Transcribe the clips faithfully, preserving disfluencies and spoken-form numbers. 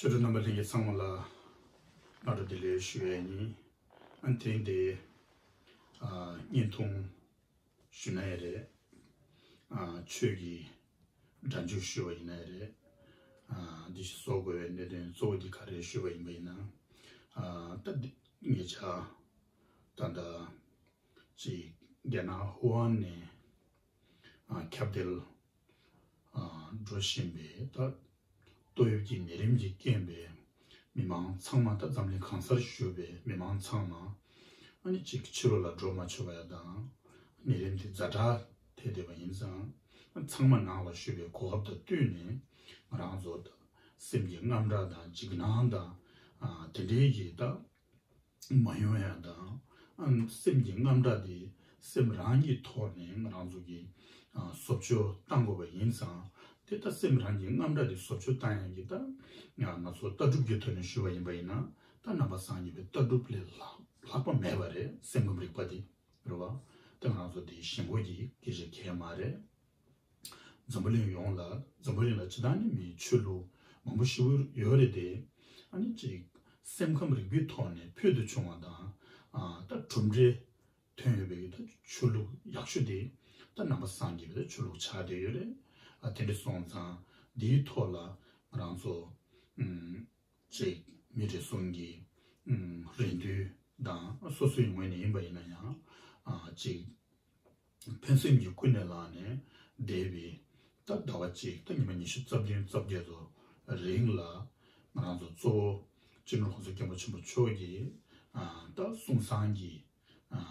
ཆོས་གྲོགས་རྣམ་པ་ལྷན་རྒྱས་ཚང་མ་ལ་སྔ་དྲོ་བདེ་ལེགས་ཞུ་ཡས་ཡིན། ཨ་ནི་དེ་རིང་འདི་ཨ་བརྙན་ཐུང་ཞུ་ན་ཡང་རེད། ཨ་ཆོས་ཀྱི་སྒྲ་འཇུག་ཞུ་བ་ཡིན་ན་ཡང་རེད། ཨ་འདི་ཞིག་བཟོ་དགོས་པའི་གནད་དོན་གཙོ་བོ་འདི་ག་རེ་ཞུ་བ་ཡིན་པ་ཡིན་ན། ཨ་ད་འདི་ཉེ་ཆར་ད་ལྟ་ཅིག་རྒྱ་ནག་ཧུའུ་ཧན་ནས་ཨ་ཁྱབ་གདལ་ཨ་འགྲོ་བཞིན་པའི་ད་ཏོག་དབྱིབས་ཀྱི་ནད་རིམས་ཀྱི་རྐྱེན་པས་མི་མང་ཚང་མ། ད་འཛམ་གླིང་གང་སར་བཞུགས་པའི་མི་མང་ཚང་མ་ཨ་ནི་ཅིག་ཕྱི་ལོགས་ལ་འགྲོ་མ་ཆོག་པ་ཡ་དང་། ནད་རིམས་དེ་ཛ་དྲག་ཐེབས་བསྡད་པ་ཡིན་ཙང་། ཚང་མ་ནང་ལ་བཞུགས་པའི་གོ་སྐབས་དང་བསྟུན་ནས་ང་རང་ཚོ་ད་སེམས་ཀྱི་དངངས་སྐྲག་དང་འཇིགས་སྣང་དང་ཨ་དེ་འདྲའི་གི་ད་མ་ཡོང་ཡ་དང་། ཨ་སེམས་ཀྱི་དངངས་སྐྲག་དེ་སེམས་རང་གི་ཐོག་ནས་ང་རང་ཚོ་གིས་ཨ་བཟོ་བཅོས་བཏང་དགོས་པ་ཡིན་ཙང་། དེ་ད་སེམས་རང་གི་དངངས་སྐྲག་དེ་བཟོ་བཅོས་བཏང་ཡ་གི་ད་ང་ང་ཚོ་ལྟ་གྲུབ་ཀྱི་ཐོག་ནས་ཞུ་བ་ཡིན་པ་ཡིན་ན། ད་ནང་པ་སངས་རྒྱས་པའི་ལྟ་གྲུབ་ལས་ལྷག་ལྷག་པ་མེད་པ་རེད། སེམས་ཁམས་རིག་པ་དེ་རེད་བ། དེ་ང་རང་ཚོ་དེ་ཞེན་ཁོག་གི་སྐད་ཆ་གང་ཡང་མ་རེད། འཛམ་བུ་གླིང་ཡོངས་ལ། འཛམ་བུ་གླིང་ལ་སྤྱིར་བཏང་ནས་མིའི་ཆོས་ལུགས་མང་པོ་ཞིག་ཡོད་རེད་དེ། ཨ་ནི་ཅིག་སེམས་ཁམས་རིག་པའི་ཐོག་ནས་ཕུལ་དུ་བྱུང་བ་དང་། ཨ་ད་གྲུབ་འབྲས་ཐོན་ཡོད་པའི་ད་ཆོས་ལུགས་ཡག་ཤོས་དེ་ད་ནང་པ་སངས་རྒྱས་པའི་ད་ཆོས་ལུགས་ཆགས་བསྡད་ཡོད་རེད། ཨ་དེ་འདྲ་སོང་ཙང་འདིའི་ཐོག་ལ་ང་རང་ཚོ་ཨུམ་ཅིག་མི་རེ་ཟུང་གི་ཨུམ་རེ་འདུན་དང་། སོ་སོའི་ངོས་ནས་ཡིན་པ་ཡིན་ན་ཡང་ཨ་ཅིག་ཕན་སེམས་ཀྱིས་ཀུན་ནས་བསླངས་ནས་འདས་པའི་ད་ཟླ་བ་གཅིག་ད་ཉི་མ་ཉི་ཤུ་རྩ་བདུན་རྩ་བརྒྱད་ཚོ་རིང་ལ་ང་རང་ཚོ་གཙོ་བོ་སྤྱི་ནོར་༸གོང་ས་༸སྐྱབས་མགོན་ཆེན་པོ་མཆོག་གིས་ཨ་ད་གསུང་བསམ་གྱི་ཨ་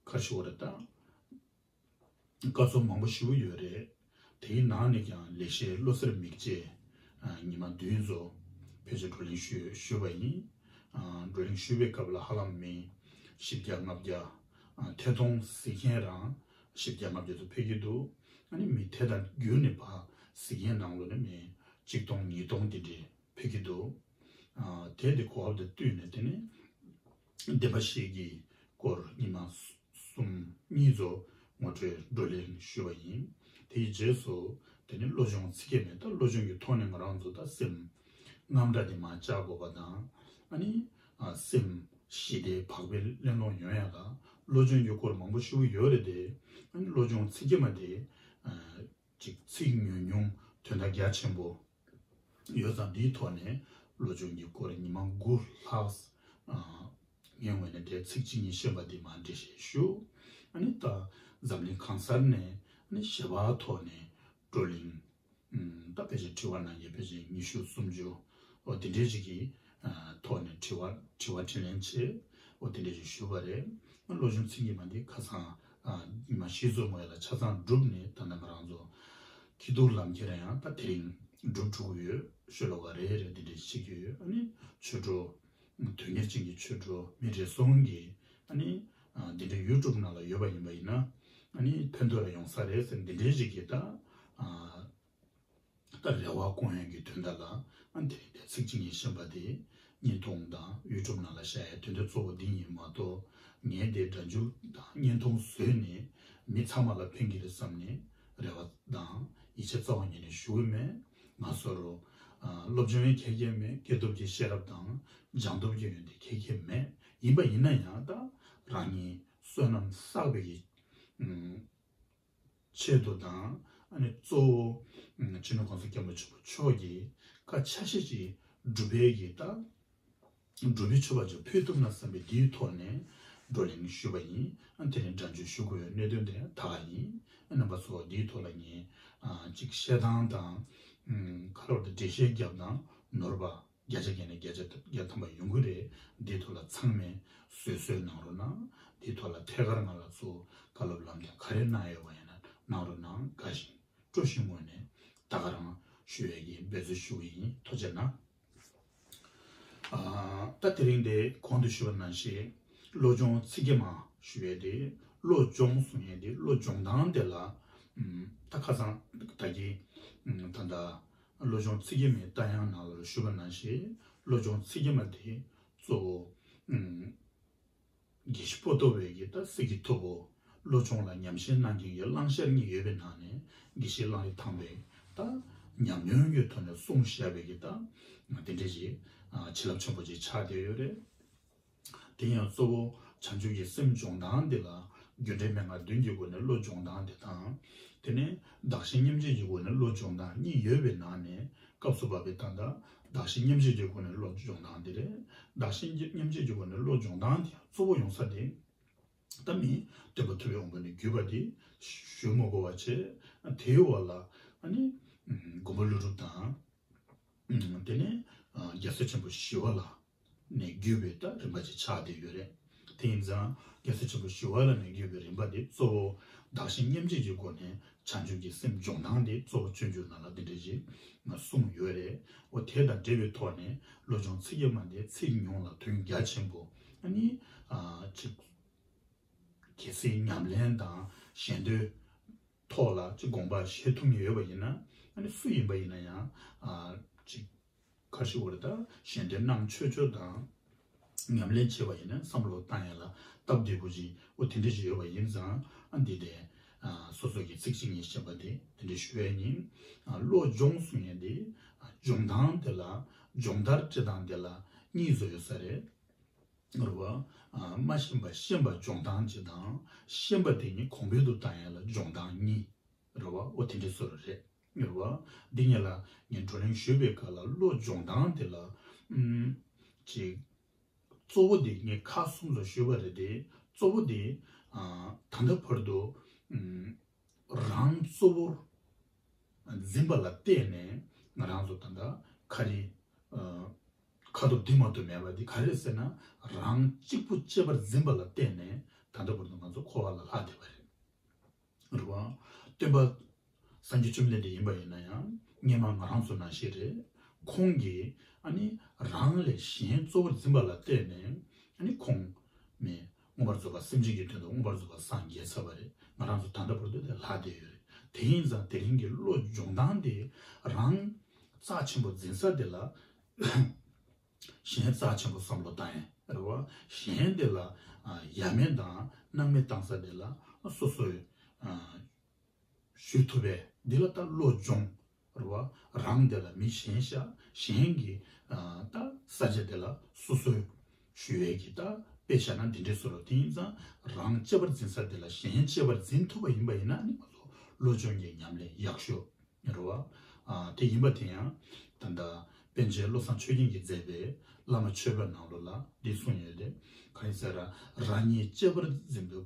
ག་རེ་ཞུ་དགོས་རེད། ད་བཀའ་སློབ་མང་པོ་ཞིག་ཡོད་རེད། དེའི་ནང་ནས་ཀྱང་ལེགས་བཤད་བློ་གསར་མིག་འབྱེད་ཨ་ཉི་མ་བདུན་ཚོ་ཕལ་ཆེར་བགྲོ་གླེང་ཞུས་ཞུས་པ་ཡིན། ཨ་བགྲོ་གླེང་ཞུས་པའི་སྐབས་ལ་ཧ་ལམ་མི་བཞི་བརྒྱ་ལྔ་བརྒྱ། ཨ་ཐད་གཏོང་གཟིགས་མཁན་རང་བཞི་བརྒྱ་ལྔ་བརྒྱ་ཚོ་ཕེབས་ཀྱི་འདུག་ཨ་ནི་མི་དེ་དང་བརྒྱུད་ནས་ཕར་གཟིགས་མཁན་ནང་ལོགས་ནས་མི་གཅིག་སྟོང་ཉིས་སྟོང་དེ་འདྲས་ཕེབས་ཀྱི་འདུག་ཨ་དེ་དེ་གོ་སྐབས་དང་བསྟུན་ནས་དེ་ནས་བདེན་པ་བཞི་གི་སྐོར་ཉི་མ་གསུམ་གཉིས་ཚོ་ངོ་སྤྲོད་བགྲོ་གླེང་ཞུས་པ་ཡིན། དེའི་རྗེས་སུ་དེ་ནས་བློ་སྦྱོང་ཚིག་བརྒྱད་མའི་ད་བློ་སྦྱོང་གི་ཐོག་ནས་ང་རང་ཚོ་ད་སེམས་དངངས་སྐྲག་དེ་མར་བཅག་དགོས་པ་དང་། ཨ་ནི་ཨ་སེམས་ཞི་བདེ་བག་ཕེབས་གླེང་སློང་ཡོང་ཡ་ལ་བློ་སྦྱོང་གི་སྐོར་མང་པོ་ཞིག་ཡོད་རེད་དེ། ཨ་ནི་བློ་སྦྱོང་ཚིག་བརྒྱད་མ་དེ་ཨ་ཅིག་ཚིག་ཉུང་ཉུང་དོན་དག་རྒྱ་ཆེན་པོ་ཡོད་ཙང་། འདིའི་ཐོག་ནས་བློ་སྦྱོང་གི་སྐོར་ཉི་མ་དགུ་ལྷག་ཨ་ངའི་ངོས་ནས་དེ་ཚིག་གཅིག་གཉིས་ཤེས་པ་འདི་མར་འགྲེལ་བཤད་ཞུ། ཨ་ནི་ད་འཛམ་གླིང་གང་སར་ནས་ཨ་ནི་ཞལ་པར་ཐོག་ནས་བགྲོ་གླེང་ཨུམ་ད་ཕལ་ཆེར་དྲི་བ་གནང་མཁན་ཕལ་ཆེར་ཉི་ཤུ་སུམ་ཅུ་འོ་དེ་འདྲའི་ཅིག་གི་ཨ་ཐོག་ནས་དྲི་བ་དྲི་བ་དྲིས་ལན་བྱས། འོ་དེ་འདྲའི་ཅིག་ཞུས་པ་རེད། ཨ་བློ་སྦྱོང་ཚིག་བརྒྱད་མ་འདི་ཁ་སང་ཨ་ཉི་མ་བཞི་ཙམ་སྔོན་ལ་ཆ་ཚང་གྲུབ་ནས་ད་ལྟ་ང་རང་ཚོ་སྐྱིད་སྡུག་ལམ་ཁྱེར་ཡང་ད་དེ་རིང་སྒྲུབ་ཐུབ་ཀྱི་ཡོད། ཤོ་ལོ་ཀ་རེ་རེ་འདི་འདྲའི་བྱེད་ཀྱི་ཡོད། ཨ་ནི་ཆོས་གྲོགས་དོན་གཉེར་ཅན་གྱི་ཆོས་གྲོགས་མི་རེ་ཟུང་གིས་ཨ་ནི་ཨ་འདི་འདྲའི་ཡུ་ཊུབ་ནང་ལ་ཡོད་པ་ཡིན་པ་ཡིན་ན་ཨ་ནི་ཕན་ཐོགས་རེ་ཡོང་ས་རེད་ཟེར་འདི་འདྲའི་ཞིག་གིས་ད་ཨ་ད་རེ་བ་སྐོང་ཡག་གི་དོན་དག་ལ་ཨ་འདི་རིང་འདི་ཚིག་གཅིག་གཉིས་ཤེས་པ་དེ་བརྙན་ཐུང་དང་ཡུ་ཊུབ་ནང་ལ་བཤད་ཡག་དོན་དག་གཙོ་བོ་འདི་ཡིན་མ་གཏོགས། ངས་འདི་སྒྲ་འཇུག་དང་བརྙན་ཐུང་བཟོས་ནས་མི་ཚང་མ་ལ་ཕན་གྱི་རེད་བསམ་ནས་རེ་བ་དང་ཡིད་ཆེས་རྩ་བ་ཉིད་ནས་ཞུ་གི་མེད། ང་ཚོར་ཨ་སློབ་སྦྱོང་ཡང་གང་ཡང་མེད། སྐྱེས་སྟོབས་ཀྱི་ཤེས་རབ་དང་སྦྱང་སྟོབས་ཀྱི་ཡོན་ཏན་གང་ཡང་མེད། ཡིན་པ་ཡིན་ན་ཡང་ད་རང་ཉིད་བསོད་ནམས་བསགས་པའི་གི་ཨུམ་ཆེད་དུ་དང་། ཨ་ནི་གཙོ་བོ་ཨུམ་སྤྱི་ནོར་༸གོང་ས་༸སྐྱབས་མགོན་ཆེན་པོ་མཆོག་གི་བཀའ་ཆ་ཤས་ཅིག་སྒྲུབ་པའི་གི་ད་སྒྲུབ་པའི་མཆོད་པ་ཅིག་ཕུལ་ཐུབ་ན་བསམ་པའི་འདིའི་ཐོག་ནས་བགྲོ་གླེང་ཞུས་པ་ཡིན། ཨ་དེ་ནས་སྒྲ་འཇུག་ཞུ་དགོས་པའི་གནད་དོན་དེ་ད་ག་ཡིན། ཨ་རྣམ་པ་ཚོ་འདིའི་ཐོག་ལ་ངས་ཨ་ཅིག་བཤད་སྟངས་དང་ཨུམ་ག་རེ་བ་དང་འགྲེལ་བཤད་བརྒྱབ་དང་ནོར་བ་བརྒྱ་ཆ་བརྒྱ་ནས་བརྒྱ་ཆ་བརྒྱ་ཐམ་པ་ཡོང་གི་རེད། འདིའི་ཐོག་ལ་ཚང་མས་བཟོད་གསོལ་གནང་རོགས་གནང་། འདིའི་ཐོག་ལ་ཐད་ཀར་ང་ལ་ཚུར་བཀའ་སློབ་ལམ་སྟོན་ག་རེ་གནང་ཡོད་པ་ཡིན་ན་གནང་རོགས་གནང་། དགའ་ཞིང་སྤྲོ་ཞིང་ངོས་ནས་ད་ག་རང་ཞུ་ཡས་ཀྱི་འབད་རྩོལ་ཞུ་གི་ཡིན། ཐུགས་རྗེ་གནང་། ཨ་ད་དེ་རིང་འདི་གོང་དུ་ཞུས་པ་ནང་བཞིན་བློ་སྦྱོང་ཚིག་བརྒྱད་མ་ཞུ་ཡས་དེ། བློ་སྦྱོང་གསུང་ཡས་དེ་བློ་སྦྱོང་སྟངས་དེ་ལ་ཨུམ་ད་ཁ་སང་ད་གི་ཨུམ་ད་ལྟ་བློ་སྦྱོང་ཚིག་བརྒྱད་མའི་རྟ་དབྱངས་ནང་ལ་ཞུས་པ་ནང་བཞིན་བློ་སྦྱོང་ཚིག་བརྒྱད་མ་དེ་གཙོ་བོ་ཨུམ་དགེ་བཤེས་པོ་ཏོ་བའི་གི་ད་གསེར་གྱི་ཐུབ་པོ། བློ་སྦྱོང་ལ་ཉམས་བཞེས་གནང་མཁན་གྱི་གླེང་བཤད་གཉིས་ཡོད་པའི་ནང་ནས་དགེ་བཤེས་གླང་རི་ཐང་པའི་ད་ ཉམས་མྱོང་གི་ཐོག་ནས་གསུངས་བཞག་པའི་གི་ད་དེ་འདྲ་ཞིག་བྱིན་རླབས་ཆེན་པོ་ཅིག་ཆགས་བསྡད་ཡོད་རེད། དེ་ཡང་གཙོ་བོ་བྱང་ཆུབ་ཀྱི་སེམས་སྦྱོང་སྟངས་འདི་ལ་རྒྱུ་འབྲས་མན་ངག་བདུན་གྱི་སྒོ་ནས་བློ་སྦྱོང་སྟངས་འདི་དང་། དེ་ནས་བདག་གཞན་མཉམ་བརྗེ་གི་སྒོ་ནས་བློ་སྦྱོང་སྟངས་གཉིས་ཡོད་པའི་ནང་ནས་སྐབས་སུ་བབས་པའི་ད་ལྟ་བདག་གཞན་མཉམ་བརྗེ་གི་སྒོ་ནས་བློ་སྦྱོང་སྟངས་འདི་རེད། བདག་གཞན་མཉམ་བརྗེ་གི་སྒོ་ནས་བློ་སྦྱོང་སྟངས་དེ་གཙོ་བོ་ཡོང་ས་དེ། ད་མི་སྟོན་པ་ཐུབ་པའི་དབང་པོ་ནས་བརྒྱུད་པ་འདི་ཞུ་མི་དགོས་པ་བྱས། དེའི་འོག་ལ་ཨ་ནི་མགོན་པོ་ཀླུ་སྒྲུབ་དང་། དེ་ནས་རྒྱལ་སྲས་ཆེན་པོ་ཞི་བ་ལྷ་ནས་བརྒྱུད་པའི་ད་རིམ་པ་ཅིག་ཆགས་བསྡད་ཡོད་རེད། དེ་ཡིན་ཙང་རྒྱལ་སྲས་ཆེན་པོ་ཞི་བ་ལྷ་ནས་བརྒྱུད་པའི་རིམ་པ་འདི་གཙོ་བོ་བདག་གཞན་མཉམ་བརྗེ་གི་སྒོ་ནས་བྱང་ཆུབ་ཀྱི་སེམས་སྦྱོང་སྟངས་འདི་གཙོ་བོ་སྤྱོད་འཇུག་ནང་ལ་འདི་འདྲ་ཞིག་གསུངས་ཡོད་རེད། འོ་དེ་དང་འབྲེལ་བའི་ཐོག་ནས་བློ་སྦྱོང་ཚིག་བརྒྱད་མ་འདི་ཚིག་ཉུང་ལ་དོན་རྒྱ་ཆེན་པོ་ཨ་ནི་ཅིག་གལ་སྲིད་ཉམས་ལེན་དང་ཞེ་འདོད་ཐོག་ལ་ཅིག་དགོངས་པ་བཞེས་ཐུབ་མཁན་ཡོད་པ་ཡིན་ན། ཨ་ནི་སུ་ཡིན་པ་ཡིན་ན་ཡང་ཨ་ཅིག་ག་རེ་ཞུ་དགོས་རེད། ད་ཞེ་འདོད་རྣམ་དཔྱོད་དཔྱོད་དང་ཉམས་ལེན་བྱེད་པ་ཡིན་ན་བསམ་བློ་བཏང་ཡ་ལ་སྟབས་བདེ་པོ་ཅིག་འོ་དེ་འདྲ་ཞིག་ཡོད་པ་ཡིན་ཙང་། ཨ་འདི་དེ་ཨ་སོ་སོ་གི་ཚིག་གཅིག་གཉིས་བཤད་པ་དེ་དེ་འདྲ་ཞུ་ཡ་ཡིན། ཨ་བློ་སྦྱོང་གསུང་ཡ་དེ་ཨ་སྦྱོང་སྟངས་དེ་ལ་སྦྱོང་བརྡར་སྤྲད་སྟངས་དེ་ལ་གཉིས་བཟོ་ཡོད་ས་རེད། རེད་བ། ཨ་མ་ཤེས་པ་ཤེས་པ་སྦྱོང་སྟངས་གཅིག་དང་། ཤེས་པ་དེ་ཉིད་གོང་འཕེལ་དུ་བཏང་ཡ་ལ་སྦྱོང་སྟངས་གཉིས། རེད་བ། འོ་དེ་འདྲ་བཟོ་རེད། རེད་བ། འདི་གཉིས་ལ་ངས་བགྲོ་གླེང་ཞུས་པའི་སྐབས་ལ་བློ་སྦྱོང་སྟངས་དེ་ལ་ཨུམ་ཅིག་གཙོ་བོ་དེ་ངས་ཁག་གསུམ་ཙམ་ཞུས་པ་རེད་དེ། གཙོ་བོ་དེ་ཨ་ད་ལྟ་བར་དུ་ཨུམ་རང་གཙོ་བོར་འཛིན་པ་ལ་བརྟེན་ནས་ང་རང་ཚོ་ད་ལྟ་ཁ་རི་ཨ་ཁ་དོག་འདི་མ་གཏོགས་མེད་པ་འདི་ག་རེ་རེད་ཟེར་ན། རང་གཅིག་པུ་གཅེས་པར་འཛིན་པ་ལ་བརྟེན་ནས་ད་ལྟ་བར་དུ་ང་ཚོ་འཁོར་བ་ལ་ལྷག་བསྡད་པ་རེད། རེད་བ། སྟོན་པ་སངས་རྒྱས་བཅོམ་ལྡན་འདས་ཡིན་པ་ཡིན་ན་ཡང་སྔོན་མ་ང་རང་ཚོ་ནང་བཞིན་རེད། ཁོང་གིས་ཨ་ནི་རང་ལས་གཞན་གཙོ་བོར་འཛིན་པ་ལ་བརྟེན་ནས་ཨ་ནི་ཁོང་མི་མངོན་པར་རྫོགས་པ་སེམས་ཅན་གྱི་དོན་དུ་མངོན་པར་རྫོགས་པར་སངས་རྒྱས་ཚར་བ་རེད། ང་རང་ཚོ་ད་ལྟ་བར་དུ་དེ་ལྷག་བསྡད་ཡོད་རེད། དེ་ཡིན་ཙང་དེ་རིང་གི་བློ་སྦྱོང་སྟངས་དེ་རང་རྩ་ཆེན་པོ་འཛིན་ས་དེ་ལ་གཞན་རྩ་ཆེན་པོ་བསམ་བློ་བཏང་ཡ་རེད་བ། གཞན་དེ་ལ་ཨ་ཡ་མེད་དང་སྣང་མེད་བཏང་ས་དེ་ལ་སོ་སོའི་ཨ་ཞུ་ཐུབ་པས་འདི་ལ་ད་བློ་སྦྱོང་རེད་བ། རང་དེ་ལ་མི་གཞན་བཞག་གཞན་གྱི་ཨ་ད་ས་ཆ་དེ་ལ་སོ་སོའི་ཞུ་ཡས་ཀྱི་ད་དཔེ་བཞག་ན་འདི་འདྲའི་བཟོ་འདྲ། དེ་ཡིན་ཙང་རང་གཅེས་པར་འཛིན་ས་དེ་ལ་གཞན་གཅེས་པར་འཛིན་ཐུབ་པ་ཡིན་པ་ཡིན་ན་ནི་ང་ཚོ་བློ་སྦྱོང་གི་ཉམས་ལེན་ཡག་ཤོས་རེད་བ། ཨ་དེ་ཡིན་པ་དེ་ཡང་ད་ལྟ་པཎ་ཆེན་བློ་བཟང་ཆོས་རྒྱན་གྱིས་མཛད་པའི་བླ་མ་མཆོད་པའི་ནང་ལོགས་ལ་འདི་གསུངས་ཡོད་དེ། གང་ཡིན་ཟེར་ན། རང་ཉིད་གཅེས་པར་འཛིན་པའི་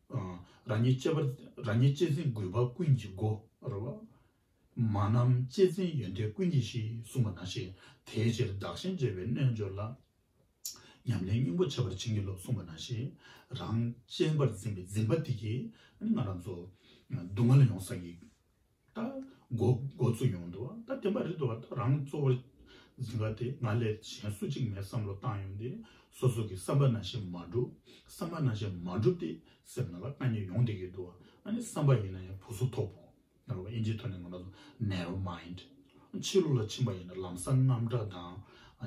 ཨ་རང་ཉིད་གཅེས་པར་རང་ཉིད་གཅེས་འཛིན་རྒུད་པ་ཀུན་གྱི་སྒོ་རེད་བ། མ་རྣམས་གཅེས་འཛིན་ཡོན་ཏན་ཀུན་གྱི་གཞི་གསུངས་པ་ནང་བཞིན། དེའི་ཕྱིར་བདག་གཞན་བརྗེ་བའི་རྣལ་འབྱོར་ལ། ཉམས་ལེན་སྙིང་པོ་བྱ་བར་བྱིན་གྱིས་རློབས་གསུངས་པ་ནང་བཞིན། རང་གཅེས་པར་འཛིན་པའི་འཛིན་པ་དེ་གིས་ཨ་ནི་ང་རང་ཚོ་སྡུག་བསྔལ་ཡོང་ས་ཀྱི་ད་འགོ་འགོ་བཙུགས་ཡོང་འདུག་ད་བདེན་པ་རེད་འདུག་ད་རང་གཙོ་བོར་འཛིན་པ་དེ་ང་ལས་གཞན་སུ་གཅིག་མེད་བསམ་བློ་བཏང་ཡོང་དུས་སོ་སོ་གི་བསམ་པ་ནང་བཞིན་མ་འགྲུབ། བསམ་པ་ནང་བཞིན་མ་འགྲུབ་དེ་སེམས་ནང་ལ་དཀའ་ངལ་ཡོང་བསྡད་ཀྱི་འདུག་ཨ་ནི་བསམ་པ་ཡིན་ན་ཡང་བུ་གཟུགས་མཐོ་པོ། ཡང་རུ་བ་ཨིན་ཇིའི་ཐོག་ནས་ང་རང་ཚོ་narrow mind། ཕྱི་ལོགས་ལ་ཕྱིན་པ་ཡིན་ན་ལམ་སང་དངངས་སྐྲག་དང་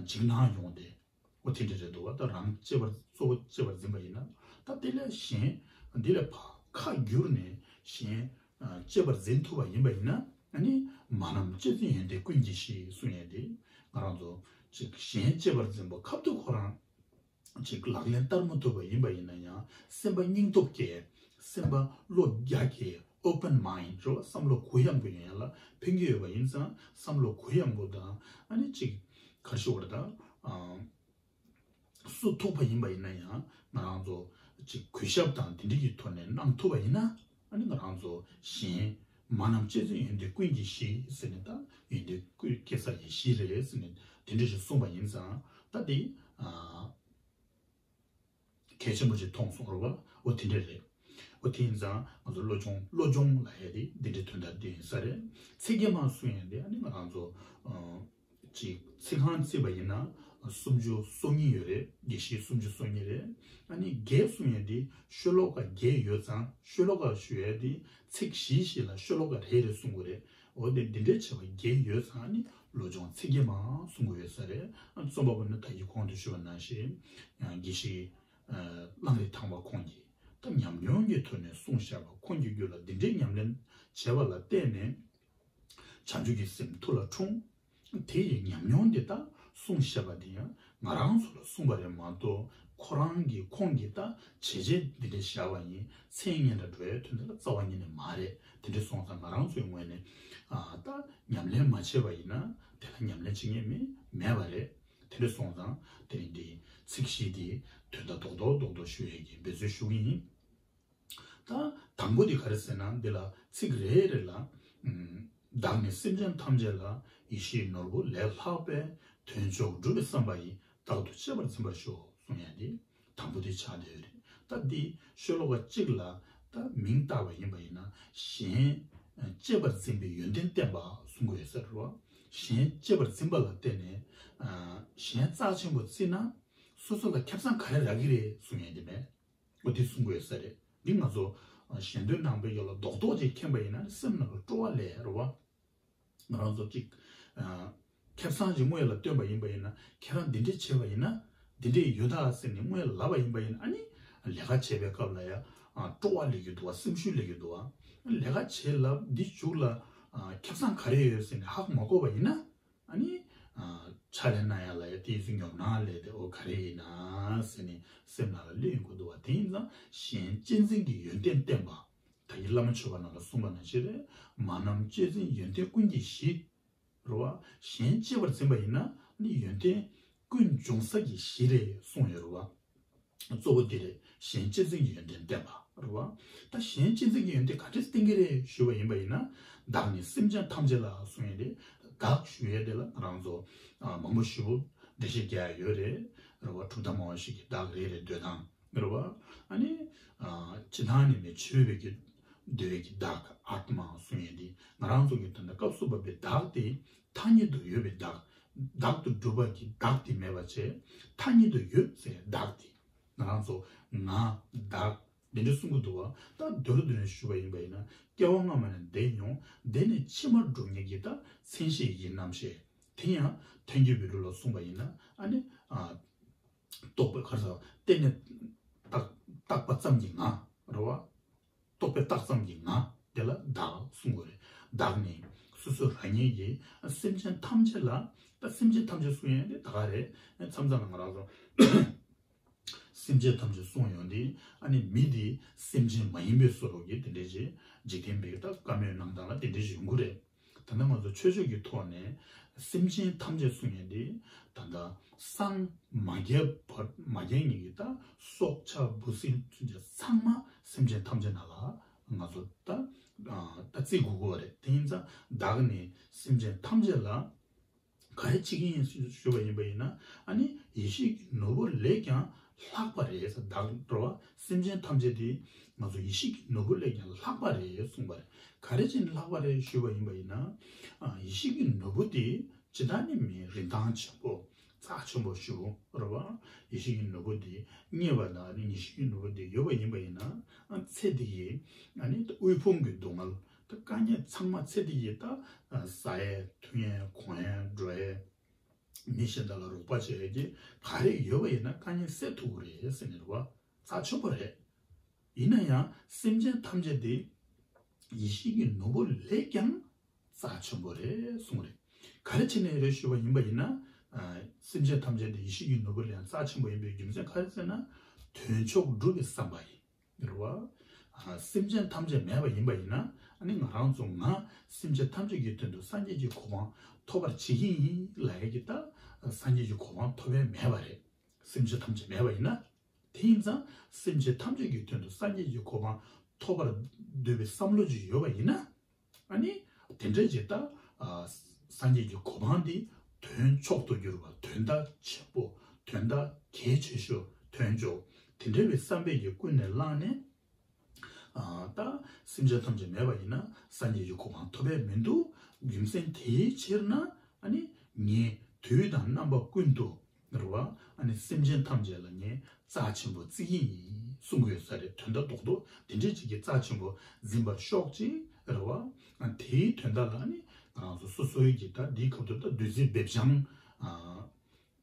འཇིགས་སྣང་ཡོང་སྟེ། འོ་དེ་འདྲ་རེད་འདུག་བ། ད་རང་གཅེས་པར་གཙོ་བོ་གཅེས་པར་འཛིན་པ་ཡིན་ན། ད་དེ་ལས་གཞན་འདི་ལས་ཕར་ཁ་བསྒྱུར་ནས་གཞན་ཨ་གཅེས་པར་འཛིན་ཐུབ་པ་ཡིན་པ་ཡིན་ན། ཨ་ནི་མ་རྣམས་གཅེས་འཛིན་ཡོན་ཏན་ཀུན་གྱི་གཞི་གསུང་ཡས་དེ། ང་རང་ཚོ་ཅིག་གཞན་གཅེས་པར་འཛིན་པ་ཁ་ཐུག་ཁོ་རང་ཅིག་ལག་ལེན་བསྟར་མ་ཐུབ་པ་ཡིན་པ་ཡིན་ན་ཡང་། སེམས་པ་སྙིང་སྟོབས་སྐྱེ། སེམས་པ་བློ་རྒྱ་སྐྱེ། open mind རེད་བ། བསམ་བློ་གུ་ཡངས་པོ་ཡོང་ཡ་ལ་ཕན་གྱི་ཡོད་པ་ཡིན་ཙང་། བསམ་བློ་གུ་ཡངས་པོ་དང་། ཨ་ནི་ཅིག་ག་རེ་ཞུ་དགོས་རེད་ད། ཨ་སུ་ཐུག་པ་ཡིན་པ་ཡིན་ན་ཡང་ང་རང་ཚོ་ཅིག་གུས་ཞབས་དང་དེ་འདྲ་གི་ཐོག་ནས་གནང་ཐུབ་པ་ཡིན་ན། ཨ་ནི་ང་རང་ཚོ་གཞན་མ་རྣམས་གཅེས་འཛིན་ཡོན་ཏན་ཀུན་གྱི་གཞི་ཟེར་ནས། ད་ཡོན་ཏན་ཀུན་སྐྱེ་ས་ཡི་གཞི་རེད་ཟེར་ནས་དེ་འདྲ་ཞིག་གསུངས་པ་ཡིན་ཙང་། ད་དེ་ཨ་གལ་ཆེན་པོ་ཅིག་མཐོང་སོང་རེད་བ། འོ་དེ་འདྲ་རེད། འོ་དེ་ཡིན་ཙང་ང་ཚོ་བློ་སྦྱོང་བློ་སྦྱོང་ལབ་ཡ་དེ་འདི་འདྲའི་དོན་དག་འདི་ཡིན་ས་རེད། ཚིག་བརྒྱད་མ་གསུང་ཡ་དེ་ཨ་ནི་ང་རང་ཚོ་ཨ་ཅིག་ཚིག་རྐང་བརྩིས་པ་ཡིན་ན་སུམ་ཅུ་སོ་གཉིས་ཡོད་རེད། དགེ་བཤེས་སུམ་ཅུ་སོ་གཉིས་རེད། ཨ་ནི་བརྒྱད་གསུང་ཡ་དེ་ཤོ་ལོ་ཀ་བརྒྱད་ཡོད་ཙང་། ཤོ་ལོ་ཀ་ཞུ་ཡ་དེ་ཚིག་བཞི་ཞིག་ལ་ཤོ་ལོ་ཀ་རེ་རེ་གསུང་དགོས་རེད། འོ་དེ་འདི་འདྲའི་བྱ་བ་བརྒྱད་ཡོད་ཙང་། ཨ་ནི་བློ་སྦྱོང་ཚིག་བརྒྱད་མ་གསུང་གི་ཡོད་ས་རེད། ཨ་རྩོམ་པ་པོ་ནི་ད་གིན་གོང་དུ་ཞུས་པ་ནང་བཞིན། ཡང་དགེ་བཤེས་ཨ་གླང་རི་ཐང་པ་ཁོང་གིས་ད་ཉམས་མྱོང་གི་ཐོག་ནས་གསུངས་བཞག་པ། ཁོང་གི་རྒྱུད་ལ་འདི་འདྲའི་ཉམས་ལེན་བྱས་པ་ལ་བརྟེན་ནས། བྱང་ཆུབ་ཀྱི་སེམས་ཐུགས་ལ་འཁྲུངས། དེ་ཡི་ཉམས་མྱོང་འདི་དག་གསུངས་བཞག་པ་འདི་ཡང་ང་རང་ཚོ་ལ་གསུངས་པ་རེད་མ་གཏོགས། ཁོ་རང་གིས་ཁོང་གིས་ད་བྱས་རྗེས་འདི་འདྲ་བཞག་པ་ཡིན། མཚན་སྙན་གྲགས་འགྲོ་ཡའི་དོན་དག་ལ་རྩ་བ་ཉིད་ནས་མ་རེད། དེ་འདྲ་སོང་ཙང་ང་རང་ཚོའི་ངོས་ནས་ཨ་ད་ཉམས་ལེན་མ་བྱས་པ་ཡིན་ན་དེ་ལ་ཉམས་ལེན་བྱེད་མཁན་མི་མེད་པ་རེད། དེ་འདྲ་སོང་ཙང་དེ་རིང་འདི་ཚིགས་བཞི་འདི་དོན་དག་རྡོག་རྡོག་རྡོག་རྡོག་ཞུ་ཡས་ཀྱི་འབད་རྩོལ་ཞུ་གི་ཡིན། ད་དང་པོ་དེ་ག་རེ་ཟེར་ན། འདི་ལ་ཚིག་རེ་རེ་ལ། ཨམ། བདག་ནི་སེམས་ཅན་ཐམས་ཅད་ལ། ཡིད་བཞིན་ནོར་བུ་ལས་ལྷག་པའི། དོན་མཆོག་སྒྲུབ་པའི་བསམ་པ་ཡིས། རྟག་ཏུ་གཅེས་པར་འཛིན་པར་ཤོག་གསུང་ཡ་དེ་དང་པོ་དེ་ཆགས་བསྡད་ཡོད་རེད། ད་འདི་ཤོ་ལོ་ཀ་གཅིག་ལ་ད་མིང་བཏགས་པ་ཡིན་པ་ཡིན་ན། གཞན་གཅེས་པར་འཛིན་པའི་ཡོན་ཏན་བསྟན་པ་གསུང་གི་ཡོད་ས་རེད་བ། གཞན་གཅེས་པར་འཛིན་པ་ལ་བརྟེན་ནས། ཨ། གཞན་རྩ་ཆེན་པོ་བརྩིས་ན་སོ་སོ་ལ་ཁེ་བཟང་ག་རེ་རག་གི་རེད་གསུང་ཡ་དེ་མེད། འོ་དེ་གསུང་དགོས་ས་རེད། འདི་ང་ཚོ་ཞལ་འདོན་ནང་པའི་ཡོ་ལ་རྡོག་རྡོག་ཅིག་མཁྱེན་པ་ཡིན་ན་སེམས་ནང་ལ་སྤྲོ་བ་སླེབས་རེད་བ། ང་རང་ཚོ་ཅིག་ཨ། ཁེ་བཟང་ཅིག་དངོས་ལ་སྟོན་པ་ཡིན་པ་ཡིན་ན། ཁྱེད་རང་འདི་འདྲས་བྱས་པ་ཡིན་ན་འདི་འདྲས་ཡོད་ད་ཟེར་ནས་དངོས་ལ་ལབ་པ་ཡིན་པ་ཡིན་ན། ཨ་ནི་ལས་ཀ་བྱེད་པའི་སྐབས་ལ་ཡ་ཨ། སྤྲོ་བ་སླེབས་ཀྱི་འདུག་བ། སེམས་ཤུགས་སླེབས་ཀྱི་འདུག་བ། ལས་ཀ་བྱེད་ལབ་འདི་མཇུག་ལ་ཨ། ཁེ་བཟང་ག་རེ་ཡོད་ཟེར་ནས་ཧ་གོ་མ་གོ་བ་ཡིན་ན། ཨ་ནི། ཨ། ཕྱག་ལས་གནང་ཡ་ལ་ཡ་དེའི་ཚེ་ཉོབ་སྣང་སླེབས་ཏེ། འོ་ག་རེ་ཡིན་ན་ཟེར་ནས་སེམས་ནང་ལ་སླེབས་ཡོང་གི་འདུག་བ། དེ་ཡིན་ཙང་གཞན་གཅེས་འཛིན་གྱི་ཡོན་ཏན་བསྟན་པ། ད་གིན་བླ་མ་མཆོད་པ་ནང་ལ་གསུངས་པ་ནང་བཞིན་རེད། མ་རྣམས་གཅེས་འཛིན་ཡོན་ཏན་ཀུན་གྱི་གཞི། རེད་བ། གཞན་གཅེས་པར་འཛིན་པ་ཡིན་ན་ནི་ཡོན་ཏན་ཀུན་འབྱུང་ས་ཀྱི་གཞི་རེད་གསུངས་ཡོད་རེད་བ། གཙོ་བོ་འདི་རེད། གཞན་གཅེས་འཛིན་གྱི་ཡོན་ཏན་བསྟན་པ་རེད་བ། ད་གཞན་གཅེས་འཛིན་གྱི་ཡོན་ཏན་ག་འདྲས་བསྟན་གྱི་རེད་ཞུས་པ་ཡིན་པ་ཡིན་ན། བདག་ནི་སེམས་ཅན་ཐམས་ཅད་ལ་གསུངས་ཡོད་རེད། བདག་ཞུ་ཡས་དེ་ལ་ང་རང་ཚོ་ཨ། མང་པོ་ཞེ་པོ་འགྲེལ་བཤད་རྒྱག་ཡ་ཡོད་རེད། རེད་བ། གྲུབ་མཐའ་སྨྲ་བ་ཞིག་གི་བདག་རེད་རེད། འདོད་སྟངས་རེད་བ། ཨ་ནི་ཨ། ཇི་ལྟར་ནི་མི་འཆོས་པའི་གི་འདོད་པའི་གི་བདག་ཨཱཏྨ་གསུངས་ཡས་འདི་ང་རང་ཚོ་གི་ད་ལྟ་སྐབས་སུ་བབ་པའི་བདག་དེ་ཐ་སྙད་དུ་ཡོད་པའི་བདག་བདག་ཏུ་གྲུབ་པ་གི་བདག་དེ་མེད་པ་བྱས། ཐ་སྙད་དུ་ཡོད་ཟེར་བདག་དེ་ང་རང་ཚོ་ང་བདག་འདི་འདྲ་གསུང་གི་འདུག་བ། ད་མདོར་བསྡུས་ནས་ཞུས་པ་ཡིན་པ་ཡིན་ན། སྐྱེ་བ་སྔ་མ་ནས་འདས་མྱོང་། འདས་ནས་ཕྱི་མར་འགྲོ་མཁན་གྱི་ད་མཚན་གཞི་ཡི་རྣམ་ཤེས་དེ་ཡང་ཐལ་འགྱུར་བའི་ལུགས་ལ་གསུངས་པ་ཡིན་ན། ཨ་ནི་ཨ། རྟོག་པའི་ཁར་ས་བརྟེན་ནས་བཏགས་བཏགས་པ་ཙམ་གྱི་ང་རེད་བ། རྟོག་པས་བཏགས་ཙམ་གྱི་ང་དེ་ལ་བདག་གསུང་དགོས་རེད། བདག་ནི་སོ་སོ་རང་ཉིད་ཀྱིས་སེམས་ཅན་ཐམས་ཅད་ལ། ད་སེམས་ཅན་ཐམས་ཅད་གསུང་ཡས་དེ་ད་ག་རེད། མཚམས་མཚམས་ལ་ང་རང་ཚོ་སེམས་ཅན་ཐམས་ཅད་གསུང་ཡོང་དུས། ཨ་ནི་མི་དེ་སེམས་ཅན་མ་ཡིན་པའི་བཟོ་འདྲ་གི་དེ་འདྲས་ཅིག་འཇིག་རྟེན་པའི་ད་བཀའ་མོལ་གནང་སྟངས་ལ་དེ་འདྲས་ཅིག་ཡོང་གི་རེད། ད་ལྟ་ང་ཚོ་ཆོས་ཕྱོགས་ཀྱི་ཐོག་ནས་སེམས་ཅན་ཐམས་ཅད་གསུང་ཡས་འདི་ད་ལྟ་སངས་མ་རྒྱས་བར་མ་རྒྱས་ཉིད་ཀྱི་ད་སྲོག་ཆགས་འབུ་སྲིན་ཚུན་ཆད་ཚང་མ་སེམས་ཅན་ཐམས་ཅད་ནང་ལ་ང་ཚོ་ད་ད་བརྩི་དགོས་ཀྱི་རེད། དེ་ཡིན་ཙང་བདག་ནི་སེམས་ཅན་ཐམས་ཅད་ལ་ག་རེ་བྱེད་ཀྱི་ཡིན་ཞུ་བ་ཡིན་པ་ཡིན་ན། ཨ་ནི་ཡེ་ཤེས་ཀྱི་ནོར་བུ་ལས་ཀྱང་ལྷག་པ་རེད་ཟེར། བདག་འགྲོ་བ་སེམས་ཅན་ཐམས་ཅད་དེ་ང་ཚོ་ཡེ་ཤེས་ཀྱི་ནོར་བུ་ལས་ཀྱང་ལྷག་པ་རེད་གསུངས་པ་རེད། ག་རེ་བྱས་ནས་ལྷག་པ་རེད་ཞུས་པ་ཡིན་པ་ཡིན་ན། ཨ། ཡེ་ཤེས་ཀྱི་ནོར་བུ་དེ་ཇི་ལྟར་ནི་མི་རིན་ཐང་ཆེན་པོ་རྩ་ཆེན་པོ་ཞིག་རེད་བ། ཡེ་ཤེས་ཀྱི་ནོར་བུ་དེ་རྙེད་པ་དང་ནི་ཡེ་ཤེས་ཀྱི་ནོར་བུ་དེ་ཡོད་པ་ཡིན་པ་ཡིན་ན། ཨ། ཚེ་འདི་ཡི་ཨ་ནི་དབུལ་ཕོངས་ཀྱི་སྡུག་བསྔལ་ད་དཀའ་ངལ་ཚང་མ་ཚེ་འདི་ཡི་ད་ཟ་ཡས་འཐུང་ཡས་གོན་ཡས་འགྲོ་ཡས། མི་གཞན་དག་ལ་རོགས་པ་བྱེད་ཡས་ཀྱི་ག་རེ་ཡོད་པ་ཡིན་ན་དཀའ་ངལ་སེལ་ཐུབ་ཀྱི་རེད་ཟེར་ནས་རེད་བ། རྩ་ཆེན་པོ་རེད། ཡིན་ན་ཡང་སེམས་ཅན་ཐམས་ཅད་དེ་ཡེ་ཤེས་ཀྱི་ནོར་བུ་ལས་ཀྱང་རྩ་ཆེན་པོ་རེད་གསུངས་རེད། ག་རེ་བྱས་ནས་རེད་ཞུས་པ་ཡིན་པ་ཡིན་ན། ཨ། སེམས་ཅན་ཐམས་ཅད་དེ་ཡེ་ཤེས་ཀྱི་ནོར་བུ་ལས་ཀྱང་རྩ་ཆེན་པོ་ཡིན་པའི་རྒྱུ་མཚན་ག་རེ་ཟེར་ན། དོན་མཆོག་སྒྲུབ་པའི་བསམ་པ་ཡིན། རེད་བ། ཨ། སེམས་ཅན་ཐམས་ཅད་མེད་པ་ཡིན་པ་ཡིན་ན། ཨ་ནི་ང་རང་ཚོ་ང་སེམས་ཅན་ཐམས་ཅད་ཀྱི་དོན་དུ་སངས་རྒྱས་ཀྱི་གོ་འཕང་ཐོབ་པར་བྱེད་ཀྱི་ཡིན་ལབ་ཡས་ཀྱི་ད་སངས་རྒྱས་ཀྱི་གོ་འཕང་ཐོབ་ཡས་མེད་པ་རེད། སེམས་ཅན་ཐམས་ཅད་མེད་པ་ཡིན་ན། དེ་ཡིན་ཙང་སེམས་ཅན་ཐམས་ཅད་ཀྱི་དོན་དུ་སངས་རྒྱས་ཀྱི་གོ་འཕང་ཐོབ་པར་འདོད་པའི་བསམ་བློ་ཅིག་ཡོད་པ་ཡིན་ན། ཨ་ནི་དེ་འདྲ་ཅིག་ད། ཨ། སངས་རྒྱས་ཀྱི་གོ་འཕང་འདི་དོན་མཆོག་ཏུ་གྱུར་པ། དོན་དག་ཆེན་པོ། དོན་དག་གལ་ཆེ་ཤོས། དོན་མཆོག་དེ་འདྲ་བའི་བསམ་པས་ཀྱི་ཀུན་ནས་བསླངས་ནས། ཨ། ད་སེམས་ཅན་ཐམས་ཅད་མེད་པ་ཡིན་ན་སངས་རྒྱས་ཀྱི་གོ་འཕང་ཐོབ་པས་མི་འདུག་རྒྱུ་མཚན་དེའི་ཕྱིར་ན། ཨ་ནི་ངས་དུས་དང་རྣམ་པ་ཀུན་ཏུ། རེད་བ། ཨ་ནི་སེམས་ཅན་ཐམས་ཅད་ལ་ངས་རྩ་ཆེན་པོ་བརྩི་གི་ཡིན་གསུང་གི་ཡོད་ས་རེད། དོན་དག་རྡོག་རྡོག་དེ་འདྲའི་ཅིག་གི་རྩ་ཆེན་པོ་འཛིན་པར་ཤོག་ཅིག་རེད་བ། ཨ། དེའི་དོན་དག་ལ་ནི་ང་རང་ཚོ་སོ་སོའི་གི་ད་འདིའི་སྐབས་དུ་ད་བདུད་རྩི་སྦེ་སྦྱང་། ཨ།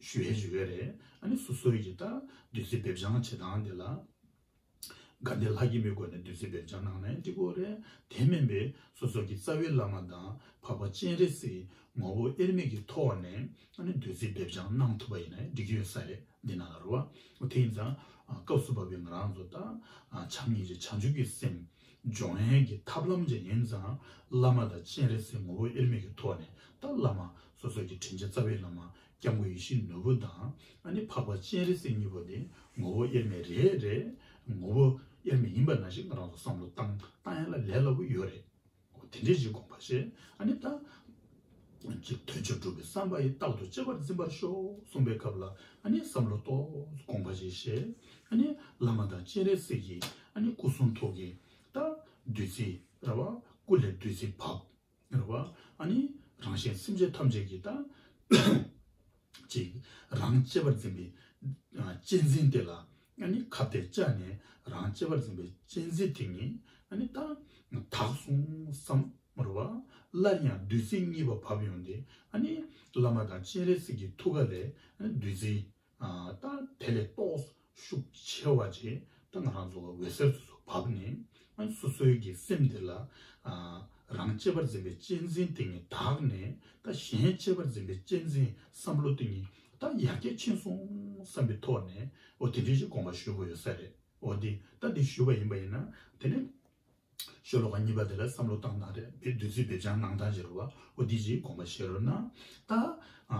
ཞུ་ཡས་ཞུ་ཡས་རེད། ཨ་ནི་སོ་སོའི་གི་ད་བདུད་རྩི་སྦེ་སྦྱང་བྱེད་སྟངས་དེ་ལ། དགའ་ལྡན་ལྷ་བརྒྱུད་པའི་སྒོ་ནས་བདུད་རྩི་སྦས་སྦྱང་གནང་ན་ཡང་འགྲིག་གི་རེད། དེ་མིན་པའི་སོ་སོ་གི་རྩ་བའི་བླ་མ་དང་འཕགས་པ་སྤྱན་རས་གཟིགས་ངོ་བོ་དབྱེར་མེད་ཀྱི་ཐོག་ནས་ཨ་ནི་བདུད་རྩི་སྦས་སྦྱང་གནང་ཐུབ་པ་ཡིན་ན་ཡང་འགྲིག་གི་ཡོད་ས་རེད། འདི་ན་ལ་རུ་བ། དེ་ཡིན་ཙང་སྐབས་སུ་བབས་པའི་ང་རང་ཚོ་ད་བྱམས་སྙིང་རྗེ་བྱང་ཆུབ་ཀྱི་སེམས་སྦྱོང་ཡས་ཀྱི་ཐབས་ལམ་ཅིག་ཡིན་ཙང་། བླ་མ་དང་སྤྱན་རས་གཟིགས་ངོ་བོ་དབྱེར་མེད་ཀྱི་ཐོག་ནས་ད་བླ་མ་སོ་སོ་གི་དྲིན་ཅན་རྩ་བའི་བླ་མ་སྐྱབས་མགོན་ཡིད་བཞིན་ནོར་བུ་དང་ཨ་ནི་འཕགས་པ་སྤྱན་རས་གཟིགས་གཉིས་པོ་དེ་ངོ་བོ་དབྱེར་མེད་རེད་རེད། ངོ་བོ་དབྱེར་མེད་ཡིན་པ་ནང་བཞིན་ང་རང་ཚོ་བསམ་བློ་བཏང་བཏང་ཡ་ལ་ལས་སླ་པོ་ཡོད་རེད། འོ་དེ་འདྲའི་ཞིག་དགོངས་པ་བཞེས། ཨ་ནི་ད་ཅིག་དོན་མཆོག་སྒྲུབ་པའི་བསམ་པ་ཡིས། རྟག་ཏུ་གཅེས་པར་འཛིན་པར་ཤོག་གསུངས་པའི་སྐབས་ལ་ཨ་ནི་བསམ་བློ་ཏོག་ཙམ་དགོངས་པ་ཞིག་བཞེས། ཨ་ནི་བླ་མ་དང་སྤྱན་རས་གཟིགས་ཀྱི་ཨ་ནི་སྐུ་གསུང་ཐུགས་ཀྱི་ད་བདུད་རྩི་རེད་བ། སྐུ་ལས་བདུད་རྩི་བབས་རེད་བ། ཨ་ནི་རང་གཞན་སེམས་ཅན་ཐམས་ཅད་ཀྱི་ད་ཅིག་རང་གཅེས་པར་འཛིན་པའི་ཨ་གཅེས་འཛིན་དེ་ལ་ཨ་ནི་ཁ་གཏད་བཅག་ནས་རང་གཅེས་པར་འཛིན་པའི་གཅེས་འཛིན་དེ་ཉིད་ཨ་ནི་ད་དག་སོང་བསམ་རེད་བ། སླར་ཡང་བདུད་རྩི་གཉིས་པ་བབས་ཡོང་སྟེ་ཨ་ནི་བླ་མ་དང་སྤྱན་རས་གཟིགས་ཀྱི་ཐུགས་ཀ་ལས་ཨ་ནི་བདུད་རྩི་ཨ་ད་དེ་ལས་ཏོག་ཙམ་ཤུགས་ཆེ་བ་ཅིག་ད་ང་རང་ཚོ་ལ་འོད་ཟེར་དུ་བབས་ནས་ཨ་ནི་སོ་སོའི་གི་སེམས་དེ་ལ་ཨ་རང་གཅེས་པར་འཛིན་པའི་གཅེས་འཛིན་དེ་ཉིད་དག་ནས་ད་གཞན་གཅེས་པར་འཛིན་པའི་གཅེས་འཛིན་བསམ་བློ་དེ་ཉིད་ད་ཡར་རྒྱས་ཕྱིན་སོང་བསམ་པའི་ཐོག་ནས་འོ་དེ་འདྲའི་ཞིག་དགོངས་པ་ཞུ་དགོས་ཡོད་ས་རེད། འོ་དེ་ད་དེ་ཞུས་པ་ཡིན་པ་ཡིན་ན་དེ་ནས་ཤོ་ལོ་ཀ་གཉིས་པ་དེ་ལ་བསམ་བློ་བཏང་སྟངས་རེད། བདུད་རྩི་སྦས་སྦྱང་གནང་སྟངས་ཞིག་རེད་བ། འོ་དེ་ཅིག་དགོངས་པ་བཞེས་རོགས་གནང་། ད་ཨ་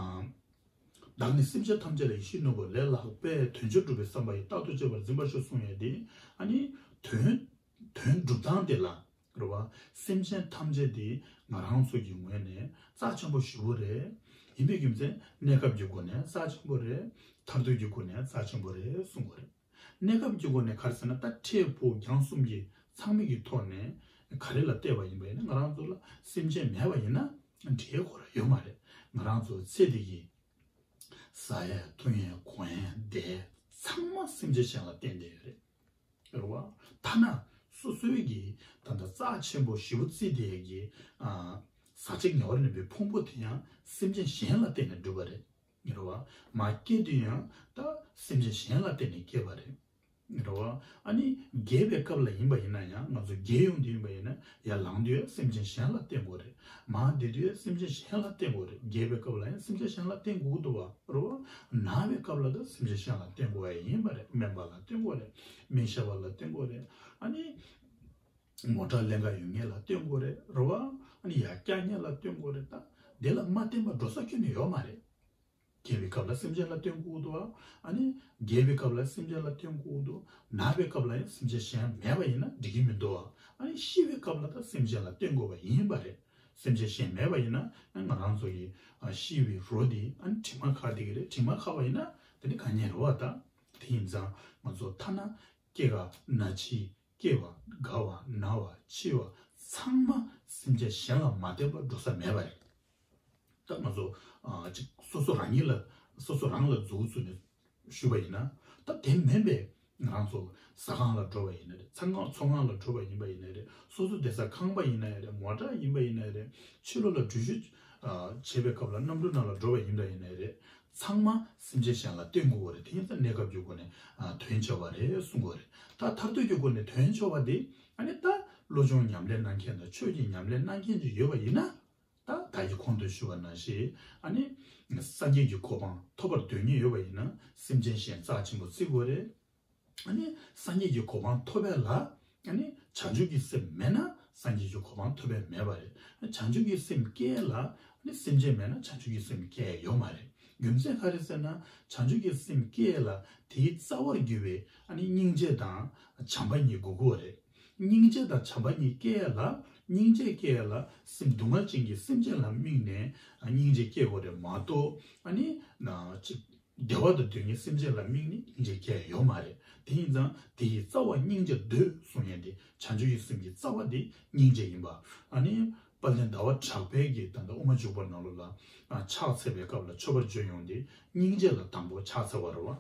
བདག་ནི་སེམས་ཅན་ཐམས་ཅད་ལ་ཡིད་བཞིན་ནོར་བུ་ལས་ལྷག་པའི་དོན་མཆོག་སྒྲུབ་པའི་བསམ་པ་ཡིས། རྟག་ཏུ་གཅེས་པར་འཛིན་པར་ཤོག་གསུང་ཡས་དེ་ཨ་ནི་དོན་དོན་སྒྲུབ་སྟངས་དེ་ལ་རེད་བ། སེམས་ཅན་ཐམས་ཅད་དེ་ང་རང་ཚོ་གི་ངོས་ནས་རྩ་ཆེན་པོ་ཞེ་པོ་རེད། ཡིན་པའི་རྒྱུ་མཚན་གནས་སྐབས་ཀྱི་སྒོ་ནས་རྩ་ཆེན་པོ་རེད། མཐར་ཐུག་གི་སྒོ་ནས་རྩ་ཆེན་པོ་རེད་གསུང་གི་རེད། གནས་སྐབས་ཀྱི་སྒོ་ནས་ག་རེ་ཟེར་ན་ད་འཕྲལ་ཕུགས་རྒྱང་གསུམ་གྱི་ཚང་མའི་གི་ཐོག་ནས་ག་རེ་ལ་བལྟས་པ་ཡིན་པ་ཡིན་ན་ང་རང་ཚོ་ལ་སེམས་ཅན་མེད་པ་ཡིན་ན་འབྲས་བུ་ར་ཡོད་མ་རེད། ང་རང་ཚོ་ཚེ་འདི་གི་ཟ་ཡས་འཐུང་ཡས་གོན་ཡས་བསྡད་ཚང་མ་སེམས་ཅན་གཞན་ལ་བརྟེན་བསྡད་ཡོད་རེད། རེད་བ། ཐ་ན་སོ་སོའི་གི་ད་ལྟ་རྩ་ཆེན་པོ་ཞེ་པོ་བརྩིས་བསྡད་ཀྱི་ཨ་ཟག་བཅས་ངེས་པར་གནས་པའི་ཕུང་པོ་དེ་ཡང་སེམས་ཅན་གཞན་ལ་བརྟེན་ནས་གྲུབ་པ་རེད། རེད་བ། མ་སྐྱེས་དུས་ཡང་ད་སེམས་ཅན་གཞན་ལ་བརྟེན་ནས་སྐྱེས་པ་རེད། རེད་བ། ཨ་ནི་རྒས་པའི་སྐབས་ལ་ཡིན་པ་ཡིན་ན་ཡང་ང་ཚོ་རྒས་ཡོང་དུས་ཡིན་པ་ཡིན་ན་ཡར་ལངས་དུས་ཡང་སེམས་ཅན་གཞན་ལ་བརྟེན་དགོས་རེད། མར་བསྡད་དུས་ཡང་སེམས་ཅན་གཞན་ལ་བརྟེན་དགོས་རེད། རྒས་པའི་སྐབས་ལ་ཡང་སེམས་ཅན་གཞན་ལ་བརྟེན་དགོས་ཀྱི་འདུག་བ། རེད་བ། ན་བའི་སྐབས་ལ་ད་སེམས་ཅན་གཞན་ལ་བརྟེན་དགོས་ཡ་ཡིན་པ་རེད། སྨན་པ་ལ་བརྟེན་དགོས་རེད། སྨན་ཞབས་པ་ལ་བརྟེན་དགོས་རེད། ཨ་ནི་མོ་ཊ་ལེན་ག་ཡོང་མཁན་ལ་བརྟེན་དགོས་རེད། རེད་བ། ཨ་ནི་ཡར་བཀྱག་མཁན་ལ་བརྟེན་དགོས་རེད། ད་དེ་ལ་མ་བརྟེན་པར་འགྲོ་ས་ཁྱོན་ནས་ཡོད་མ་རེད། རྒས་པའི་སྐབས་ལ་སེམས་ཅན་ལ་བརྟེན་དགོས་འདུག་བ། ཨ་ནི་རྒས་པའི་སྐབས་ལ་སེམས་ཅན་ལ་བརྟེན་དགོས་འདུག་ན་བའི་སྐབས་ལ་ཡང་སེམས་ཅན་གཞན་མེད་པ་ཡིན་ན་འགྲིག་གི་མི་འདུག་བ། ཨ་ནི་ཤི་བའི་སྐབས་ལ་ད་སེམས་ཅན་ལ་བརྟེན་དགོས་པ་ཡིན་པ་རེད། སེམས་ཅན་གཞན་མེད་པ་ཡིན་ན་ཨ་ང་རང་ཚོ་ཡི་ཨ་ཤི་བའི་རོ་འདི་ཨ་ནི་དྲི་མ་ཁ་བསྡད་ཀྱི་རེད། དྲི་མ་ཁ་བ་ཡིན་ན་དེ་ནི་དཀའ་ངལ་རེད་བ། ད་དེ་ཡིན་ཙང་ང་ཚོ་ཐ་ན་སྐྱེ་རྒ་ན་འཆི། སྐྱེ་བ་རྒ་བ་ན་བ་འཆི་བ་ཚང་མ་སེམས་ཅན་གཞན་ལ་མ་བརྟེན་པར་འགྲོ་ས་མེད་པ་རེད། ད་ང་ཚོ་ཨ་ཅིག་སོ་སོ་རང་ཉིད་ལ་སོ་སོ་རང་ལ་མཛུབ་བཙུགས་ནས་ཞུས་པ་ཡིན་ན། ད་དེ་མིན་པའི་ང་རང་ཚོ་ཟ་ཁང་ལ་འགྲོ་བ་ཡིན་ན་རེད། ཚང་ཁང་ཚོང་ཁང་ལ་འགྲོ་བ་ཡིན་པ་ཡིན་ན་རེད། སོ་སོ་བསྡད་ས་ཁང་པ་ཡིན་ན་ཡང་རེད། མོ་ཊ་ཡིན་པ་ཡིན་ན་ཡང་རེད། ཕྱི་ལོགས་ལ་འགྲུལ་བཞུད་ཨ་བྱེད་པའི་སྐབས་ལ་གནམ་གྲུ་ནང་ལ་འགྲོ་བ་ཡིན་པ་ཡིན་ན་ཡང་རེད། ཚང་མ་སེམས་ཅན་གཞན་ལ་བརྟེན་དགོས་པ་རེད། དེ་ཡིན་ཙང་གནས་སྐབས་ཀྱི་སྒོ་ནས་ཨ་དོན་ཆེ་བ་རེད་གསུང་གི་རེད། ད་མཐར་ཐུག་གི་སྒོ་ནས་དོན་ཆེ་བ་དེ་ཨ་ནི་ད་བློ་སྦྱོང་ཉམས་ལེན་གནང་མཁན་དང་ཆོས་ཀྱི་ཉམས་ལེན་གནང་མཁན་ཅིག་ཡོད་པ་ཡིན་ན། ད་ད་གིན་གོང་དུ་ཞུས་པ་ནང་བཞིན་ཨ་ནི་སངས་རྒྱས་ཀྱི་གོ་འཕང་ཐོབ་པར་འདོད་མཁན་ཡོད་པ་ཡིན་ན་སེམས་ཅན་གཞན་རྩ་ཆེན་པོ་བརྩི་དགོས་རེད། ཨ་ནི་སངས་རྒྱས་ཀྱི་གོ་འཕང་ཐོབ་པ་ལ་ཨ་ནི་བྱང་ཆུབ་ཀྱི་སེམས་མེད་ན་སངས་རྒྱས་ཀྱི་གོ་འཕང་ཐོབ་པ་མེད་པ་རེད། བྱང་ཆུབ་ཀྱི་སེམས་སྐྱེ་ལ་ཨ་ནི་སེམས་ཅན་མེད་ན་བྱང་ཆུབ་ཀྱི་སེམས་སྐྱེ་ཡོད་མ་རེད། རྒྱུ་མཚན་ག་རེ་ཟེར་ན་བྱང་ཆུབ་ཀྱི་སེམས་སྐྱེ་ལ་དེའི་རྩ་བར་གྱུར་པའི་ཨ་ནི་སྙིང་རྗེ་དང་བྱམས་པ་གཉིས་དགོས་ཀྱི་ཡོད་རེད། སྙིང་རྗེ་དང་བྱམས་པ་གཉིས་སྐྱེ་ལ་སྙིང་རྗེ་སྐྱེ་ལ་སེམས་སྡུག་བསྔལ་ཅན་གྱི་སེམས་ཅན་ལ་དམིགས་ནས་ཨ་སྙིང་རྗེ་སྐྱེ་དགོས་རེད་མ་གཏོགས་ཨ་ནི་ན་ཅིག་བདེ་བ་དང་འདོད་མཁན་སེམས་ཅན་ལ་དམིགས་ནས་སྙིང་རྗེ་སྐྱེ་ཡོད་མ་རེད། དེ་ཡིན་ཙང་དེ་ཡི་རྩ་བ་སྙིང་རྗེ་འདོད་གསུང་ཡས་དེ་བྱང་ཆུབ་ཀྱི་སེམས་ཀྱི་རྩ་བ་དེ་སྙིང་རྗེ་ཡིན་པ། ཨ་ནི་དཔལ་ལྡན་ཟླ་བ་གྲགས་པས་ཀྱི་ད་ལྟ་དབུ་མ་འཇུག་པ་ནང་ལོགས་ལ་ཨ་ཕྱག་འཚལ་བའི་སྐབས་ལ་མཆོད་པར་བརྗོད་ཡོང་དེ་སྙིང་རྗེ་ལ་དང་པོ་ཕྱག་འཚལ་བ་རེད་བ།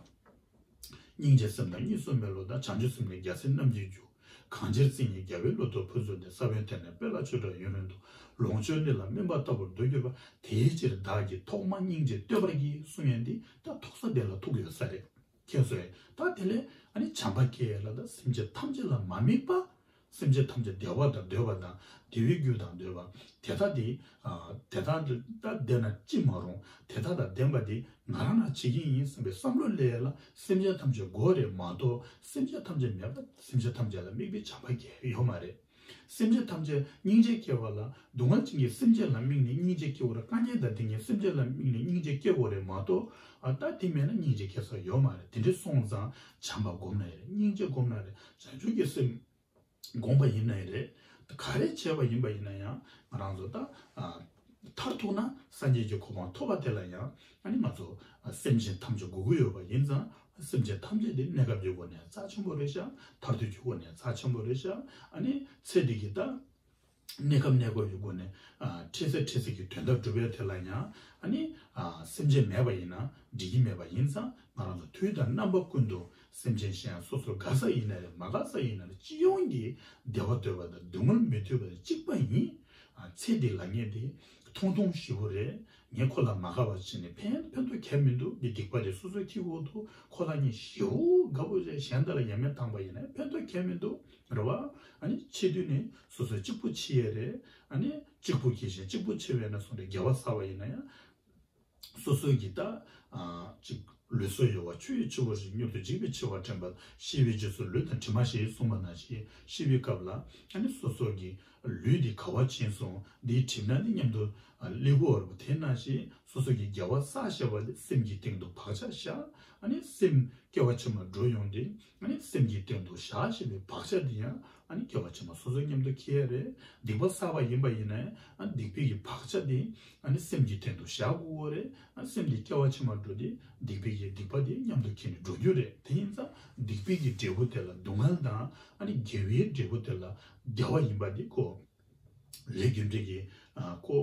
སྙིང་རྗེ་སེམས་དང་གཉིས་སུ་མེད་བློ་དང་། བྱང་ཆུབ་སེམས་ནི་རྒྱལ་སྲས་རྣམས་ཀྱི་རྒྱུ། གང་ཕྱིར་བརྩེ་ཉིད་རྒྱལ་བའི་བློ་ལྡོག་ཕུན་ཚོགས་འདི། ས་བོན་དེ་ནི་དཔལ་ལ་ཆོས་སྒྲ་ཡུན་རིང་དུ། ལོངས་སྤྱོད་ནི་ལ་སྨན་པ་ལྟ་བུར་འདུ་གྱུར་པ། དེའི་ཕྱིར་བདག་གིས་ཐོག་མར་སྙིང་རྗེ་བསྟོད་པར་བགྱི་གསུང་ཡས་འདི་ད་ཐུག་ས་དེ་ལ་ཐུག་ཡོད་ས་རེད། ཁྱེད་ཚོས་ད་དེ་ལས་ཨ་ནི་བྱམས་པ་སྐྱེ་ལ་ད་སེམས་ཅན་ཐམས་ཅད་ལ་མ་དམིགས་པ། སེམས་ཅན་ཐམས་ཅད་བདེ་བ་དང་འདོད་པ་དང་བདེ་བའི་རྒྱུ་དང་འདོད་པ་དེ་དག་དེ་ཨ་དེ་དག་ད་ལྡན་ན་ཅི་མ་རུང་དེ་དག་དང་ལྡན་པ་དེ་ང་རང་ལ་བྱེད་ཀྱི་ཡིན་བསམ་པའི་བསམ་བློ་སླེབས་ལ་སེམས་ཅན་ཐམས་ཅད་དགོས་རེད་མ་གཏོགས་སེམས་ཅན་ཐམས་ཅད་མེད་པ་སེམས་ཅན་ཐམས་ཅད་ལ་དམིགས་པའི་བྱམས་པ་སྐྱེ་ཡོད་མ་རེད། སེམས་ཅན་ཐམས་ཅད་སྙིང་རྗེ་སྐྱེ་བ་ལ་སྡུག་བསྔལ་ཅན་གྱི་སེམས་ཅན་ལ་དམིགས་ནས་སྙིང་རྗེ་སྐྱེ་བ་རེད། དཀའ་ངལ་དང་ལྡན་ངེས་སེམས་ཅན་ལ་དམིགས་ནས་སྙིང་རྗེ་སྐྱེ་དགོས་རེད་མ་གཏོགས་ཨ་ད་དེ་མེད་ན་སྙིང་རྗེ་སྐྱེ་ས་ཡོད་མ་རེད། དེ་འདྲ་སོང་ཙང་བྱམས་པ་སྒོམ་ན་ཡིན་རེད། སྙིང་རྗེ་སྒོམ་ན་རེད། བྱང་ཆུབ་ཀྱི་སེམས་སྒོམ་པ་ཡིན་ན་ཡིན་རེད། ག་རེ་བྱས་པ་ཡིན་པ་ཡིན་ན་ཡང་ང་རང་ཚོ་ད་ཨ་མཐར་ཐུག་ན་སངས་རྒྱས་ཀྱི་གོ་འཕང་ཐོབ་པ་དེ་ལ་ཡང་ཨ་ནི་ང་ཚོ་སེམས་ཅན་ཐམས་ཅད་དགོས་ཀྱི་ཡོད་པ་ཡིན་ཙང་སེམས་ཅན་ཐམས་ཅད་དེ་གནས་སྐབས་ཀྱི་སྒོ་ནས་རྩ་ཆེན་པོ་རེད་ཤག་མཐར་ཐུག་གི་སྒོ་ནས་རྩ་ཆེན་པོ་རེད་ཤག་ཨ་ནི་ཚེ་འདི་གི་ད་གནས་སྐབས་གནས་སྐབས་ཀྱི་སྒོ་ནས་ཨ་འཕྲལ་སེལ་འཕྲལ་སེལ་གྱི་དོན་དག་སྒྲུབ་པའི་དེ་ལ་ཡང་ཨ་ནི་ཨ་སེམས་ཅན་མེད་པ་ཡིན་ན་འགྲིག་གི་མེད་པ་ཡིན་ཙང་ང་རང་ཚོ་དུས་དང་རྣམ་པ་ཀུན་ཏུ་སེམས་ཅན་གཞན་སོ་སོ་དགའ་ས་ཡིན་ན་རེད་མ་དགའ་ས་ཡིན་ན་རེད་སྤྱི་ཡོངས་ཀྱི་བདེ་བ་འདོད་པ་དང་སྡུག་བསྔལ་མི་འདོད་པ་དང་གཅིག་པ་ཡིན། ཨ་ཚེ་འདི་ལ་ངས་འདི་ཐུང་ཐུང་ཞེ་པོ་རེད། ངས་ཁོ་ལ་མ་དགའ་བ་བྱས་ནས་ཕན་ཕན་ཐོགས་གང་ཡང་མི་འདུག་འདི་སྡིག་པ་རེད། སོ་སོའི་ཁྱི་འོག་ཏུ་ཁོ་ལ་ངས་ཞེ་པོ་དགའ་པོ་རེད། གཞན་དག་ལ་ཡ་མེད་བཏང་པ་ཡིན་ན་ཕན་ཐོགས་གང་ཡང་མི་འདུག་རེད་བ། ཨ་ནི་འཆི་དུས་ནི་སོ་སོ་གཅིག་པུ་འཆི་ཡས་རེད། ཨ་ནི་གཅིག་པུ་སྐྱེ་ཞིང་གཅིག་པུ་འཆི་བས་ན་གསུངས་ཏེ་དགེ་བ་བསགས་པ་ཡིན་ན་ཡང་སོ་སོའི་གི་ད་ཨ་ཅིག་ལུས་སྲོག་གཡོ་བ་ཆུ་ཡི་ཆུ་བུར་བཞིན་མྱུར་དུ་འཇིག་པའི་འཆི་བ་དྲན་པ། ཤི་བའི་རྗེས་སུ་ལུས་དང་གྲིབ་མ་ཞེས་གསུངས་པ་ནང་བཞིན་ཤི་བའི་སྐབས་ལ་ཨ་ནི་སོ་སོ་གི་ལུས་འདི་ག་བ་ཕྱིན་སོང་འདིའི་གྲིབ་ནག་འདི་མཉམ་དུ་ཨ་སླེབས་ཀྱི་ཡོད་རེད་པ། དེ་ནང་བཞིན་སོ་སོ་གི་དགེ་བ་བསགས་བཞག་པ་དེ་སེམས་ཀྱི་སྟེང་དུ་བག་ཆགས་བཞག་ཨ་ནི་སེམས་སྐྱེ་བ་ཕྱི་མར་འགྲོ་ཡོང་དུས་ཨ་ནི་སེམས་ཀྱི་སྟེང་དུ་བཞག་བཞག་པའི་བག་ཆགས་དེ་ཡང་ཨ་ནི་སྐྱེ་བ་ཕྱི་མ་སོ་སོ་མཉམ་དུ་འཁྱེར་ཡ་རེད། སྡིག་པ་བསགས་པ་ཡིན་པ་ཡིན་ན་ཡང་ཨ་ནི་སྡིག་པའི་གི་བག་ཆགས་དེ་ཨ་ནི་སེམས་ཀྱི་སྟེང་དུ་བཞག་དགོས་པ་རེད། ཨ་ནི་སེམས་དེ་སྐྱེ་བ་ཕྱི་མར་འགྲོ་དུས་སྡིག་པའི་གི་སྡིག་པ་དེ་མཉམ་དུ་འཁྱེར་ནས་འགྲོ་རྒྱུ་རེད། དེ་ཡིན་ཙང་སྡིག་པའི་གི་འབྲས་བུ་དེ་ལ་སྡུག་བསྔལ་དང་ཨ་ནི་དགེ་བའི་འབྲས་བུ་དེ་ལ་བདེ་བ་ཡིན་པ་དེ་ཁོ། ལས་རྒྱུ་འབྲས་ཀྱི་ཨ་ཁོ་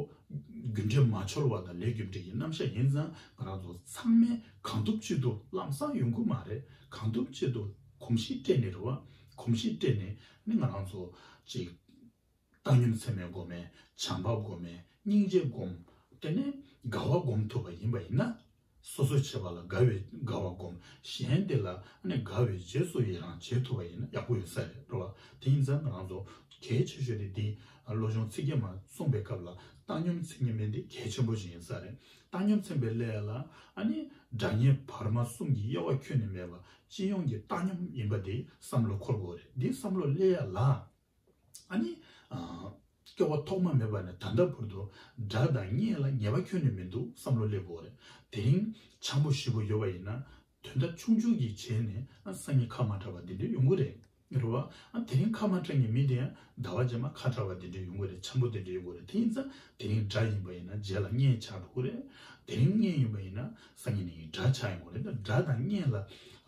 རྒྱུ་འབྲས་མ་འཆོལ་བ་དང་ལས་རྒྱུ་འབྲས་ཀྱི་རྣམ་གཞག་ཡིན་ཙང་ང་རང་ཚོ་ཚང་མས་གང་ཐུབ་ཅི་ཐུབ་ལམ་སང་ཡོང་གི་མ་རེད། གང་ཐུབ་ཅི་ཐུབ་གོམས་གཤིས་སྤྲད་ནས་རེད་བ། གོམས་གཤིས་སྤྲད་ནས་ནི་ང་རང་ཚོ་ཅིག་བཏང་སྙོམས་ཚད་མེད་སྒོམ་མེད་བྱམས་པ་སྒོམ་མེད་སྙིང་རྗེ་སྒོམ་དེ་ནས་དགའ་བ་སྒོམ་ཐུབ་པ་ཡིན་པ་ཡིན་ན། སོ་སོའི་བྱས་པ་ལ་དགའ་བའི་དགའ་བ་སྒོམ། གཞན་དེ་ལ་ནི་དགའ་བའི་རྗེས་སུ་ཡི་རང་བྱེད་ཐུབ་པ་ཡིན་ན་ཡག་པོ་ཡོད་ས་རེད་རེད་བ། དེ་ཡིན་ཙང་ང་རང་ཚོ་གལ་ཆེ་ཤོས་དེ་འདི་བློ་སྦྱོང་ཚིག་བརྒྱད་མ་གསུངས་པའི་སྐབས་ལ་བཏང་སྙོམས་ཚད་མེད་འདི་གལ་ཆེན་པོ་ཞིག་ཡིན་ས་རེད། བཏང་སྙོམས་ཚད་མེད་ལས་ལ་ཨ་ནི་དགྲ་གཉེན་བར་མ་གསུམ་གྱི་དབྱེ་བ་ཁྱོན་ནས་མེད་པ་སྤྱི་ཡོངས་ཀྱི་བཏང་སྙོམས་ཡིན་པ་འདི་བསམ་བློ་འཁོར་དགོས་རེད། འདི་བསམ་བློ་སླེབས་ཡ་ལ། ཨ་ནི། ཨ། སྐྱེ་བ་ཐོག་མ་མེད་པ་ནས་ད་ལྟ་བར་དུ་དགྲ་དང་གཉེན་ལ་ཉེས་པ་ཁྱོན་ནས་མི་འདུག་བསམ་བློ་སླེབས་དགོས་རེད། དེ་རིང་འཆམ་པོ་ཞེ་པོ་ཡོད་པ་ཡིན་ན་དོན་དག་ཆུང་ཆུང་གིས་བྱས་ནས་ཨ་སང་ཉིན་ཁ་མ་གྲགས་པ་འདི་འདྲ་ཡོང་གི་རེད། རེད་བ། ཨ་དེ་རིང་ཁ་མ་གྲགས་མཁན་མི་དེ་ཡང་ཟླ་བ་རྗེས་མ་ཁ་གྲགས་པ་འདི་འདྲ་ཡོང་གི་རེད། འཆམ་པོ་འདི་འདྲ་ཡོང་གི་རེད། དེ་ཡིན་ཙང་དེ་རིང་དགྲ་ཡིན་པ་ཡིན་ན་རྗེས་ལ་གཉེན་ཆགས་འགྲོ་གི་རེད། དེ་རིང་གཉེན་ཡིན་པ་ཡིན་ན་སང་ཉིན་ནས་དགྲ་ཆགས་ཡོང་གི་རེད། ད་དགྲ་དང་གཉེན་ལ་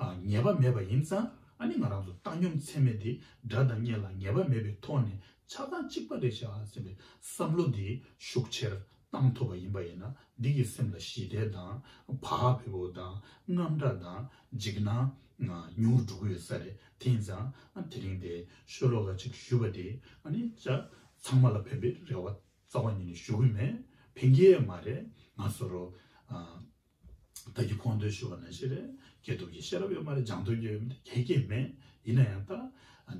ཨ་ཉེས་པ་མེད་པ་ཡིན་ཙང་ཨ་ནི་ང་རང་ཚོ་བཏང་སྙོམས་ཚད་མེད་དེ་དགྲ་དང་གཉེན་ལ་ཉེས་པ་མེད་པའི་ཐོག་ནས་ཆགས་སྡང་གཅིག་པ་རེད་ཤག་ཟེར་བའི་བསམ་བློ་འདི་ཤུགས་ཆེར་བཏང་ཐུབ་པ་ཡིན་པ་ཡིན་ན་འདི་གིས་སེམས་ལ་ཞི་བདེ་དང་བག་ཕེབས་པོ་དང་དངངས་སྐྲག་དང་འཇིགས་སྣང་ཉུང་རུ་འགྲོ་གི་ཡོད་ས་རེད། དེ་ཡིན་ཙང་ཨ་དེ་རིང་དེ་ཤོ་ལོ་ཀ་གཅིག་ཞུས་པ་དེ་ཨ་ནི་ཅག་ཚང་མ་ལ་ཕན་པའི་རེ་བ་རྩ་བ་ཉིད་ནས་ཞུ་གི་མེད། ཕན་གྱི་མ་རེད། ང་ཚོ་རོ་ཨ། ད་གི་ཁོང་དོན་ཞུ་བ་ནང་བཞིན་རེད། སྐྱེས་ཐོབ་ཀྱི་ཤེས་རབ་ཡོད་མ་རེད། སྦྱངས་ཐོབ་ཀྱི་ཡོད་མ་རེད། གལ་གལ་མེད། ཡིན་ན་ཡང་ད་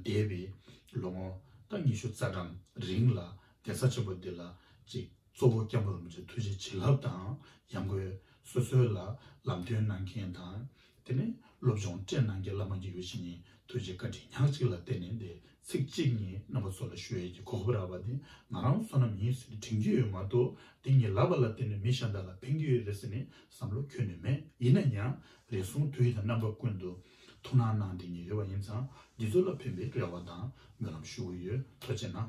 འདས་པའི་ལོ་ངོ་ད་ཉི་ཤུ་རྩ་གྲངས་རིང་ལ་གདན་ས་ཆེན་པོ་འདི་ལ་ཅིག་གཙོ་བོ་སྐྱབས་མགོན་རིན་པོ་ཆེ་ཐུགས་རྗེ་བྱིན་རླབས་དང་ཡང་སྒོས་སོ་སོའི་ལ་ལམ་སྟོན་གནང་མཁན་དང་དེ་ནས་སློབ་སྦྱོང་སྤྲད་གནང་མཁན་བླ་མ་དགེ་བའི་བཤེས་གཉེན་ཐུགས་རྗེ་བཀའ་དྲིན་ཉག་གཅིག་ལ་བརྟེན་ནས་འདི། ཚིག་གཅིག་གཉིས་རྣམ་པ་ཚོ་ལ་ཞུ་ཡས་ཀྱི་གོ་སྐབས་རག་པ་དེ་ང་རང་བསོད་ནམས་ཡིན་ཟེར་ནས་དྲན་རྒྱུ་ཡོད་མ་གཏོགས་དེ་ངས་ལབ་པ་ལ་བརྟེན་ནས་མི་གཞན་དག་ལ་ཕན་གྱི་ཡོད་རེད་ཟེར་ནས་བསམ་བློ་ཁྱོན་ནས་མེད། ཡིན་ན་ཡང་རེ་ཟུང་དུས་དང་རྣམ་པ་ཀུན་ཏུ་ཐུགས་སྣང་གནང་བསྡད་མཁན་ཡོད་པ་ཡིན་ཙང་འདི་ཚོ་ལ་ཕན་པའི་རེ་བ་དང་སྨོན་ལམ་ཞུ་གི་ཡོད། ཐུགས་རྗེ་གནང་།